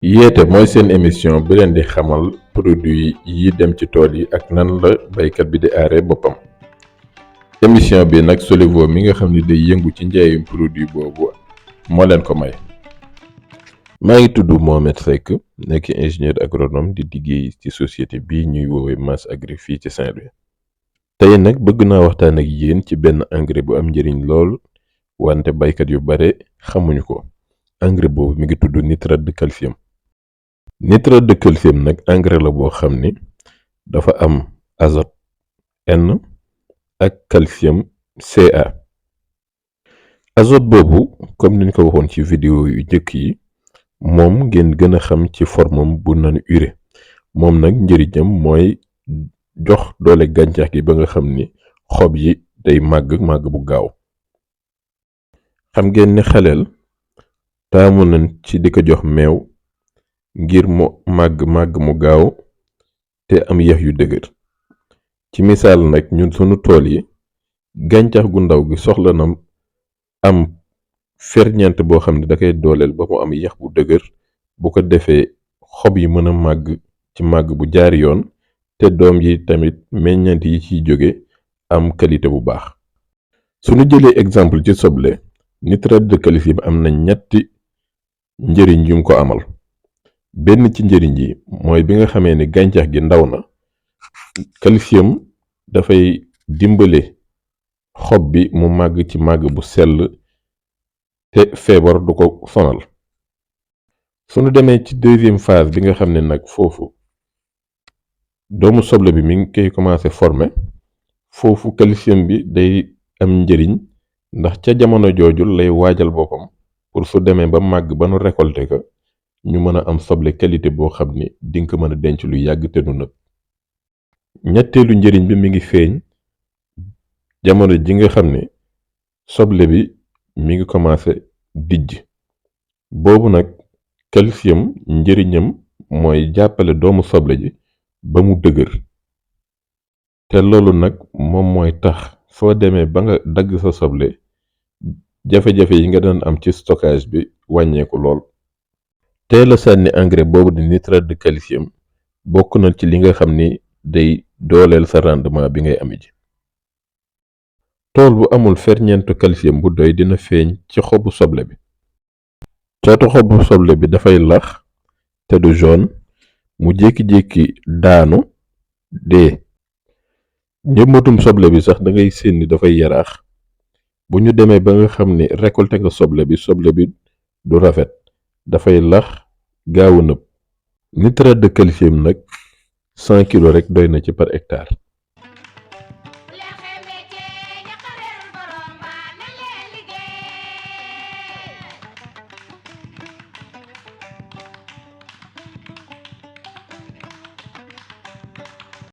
yéete mooy seen émission bi leen di xamal produit yi dem ci tool yi ak nan la baykat bi di aaree boppam. émission bi nag Solivo mi nga xam ne day yëngu ci njaayum produit boobu moo leen ko may. maa ngi tudd Mohamed Seck nekk ingénieur agronome di liggéey ci société bii ñuy woowee Mas Agri fii ci Saint-Louis. tey nag bëgg naa waxtaan ak yéen ci benn engrais bu am njëriñ lool wante baykat yu bare xamuñu ko. engrais boobu mi ngi tudd nitrate de calcium. nitrate de calcium nag engrais la boo xam ni dafa am azote N ak calcium Ca. azote boobu comme niñ ko waxoon ci vidéo yu njëkk yi moom ngeen gën a xam ci formam bu naan urée. moom nag njëriñam mooy jox doole gàncax gi ba nga xam ni xob yi day màgg bu gaaw. xam ngeen ni xaleel taamu nañ ci di ko jox meew ngir mu màgg mu gaaw te am yax yu dëgër. ci misaal nag ñun sunu tool yi gàncax gu ndaw gi soxla na am ferñeent boo xam ne da koy dooleel ba mu am yax bu dëgër, bu ko defee xob yi mën a màgg ci màgg bu jaar yoon te doom yi tamit meññeent yi ciy jóge am qualité bu baax. sunu jëlee exemple ci soble, nitrate de calcium am na ñetti njëriñ yum ko amal. benn ci njëriñ yi mooy bi nga xamee ni gàncax gi ndaw na, calcium dafay dimbale xob bi mu màgg ci màgg bu sell te feebar du ko sonal. sunu demee ci deuxième phase bi nga xam ne nag foofu doomu soble bi mi ngi koy commencé former, foofu calcium bi day am njëriñ ndax ca jamono jooju lay waajal boppam pour su demee ba màgg ba nu récolter ko ñu mën a am soble qualité boo xam ni dinga ko mën a denc lu yàgg te du nëb. ñetteelu njëriñ bi mi ngi feeñ jamono ji nga xam ne soble bi mi ngi commencé dijj. boobu nag calcium njëriñam mooy jàppale doomu soble ji ba mu dëgër, te loolu nag moom mooy tax soo demee ba nga dagg sa soble jafe-jafe yi nga doon am ci stockage bi wàññeeku lool. teel a sànni engrais boobu di nitrate de calcium bokk na ci li nga xam ni day dooleel sa rendement bi ngay ame ji. tool bu amul ferñeentu calcium bu doy dina feeñ ci xobu soble bi. catu xobu soble bi dafay lax te du jaune, mu jékki-jékki daanu dee. njëmbatum soble bi sax dangay seen ni dafay yaraax. bu ñu demee ba nga xam ni récolté nga soble bi du rafet, dafay lax gaawu nëb. nitrate de calcium nag 100 kg rek doy na ci par hectare.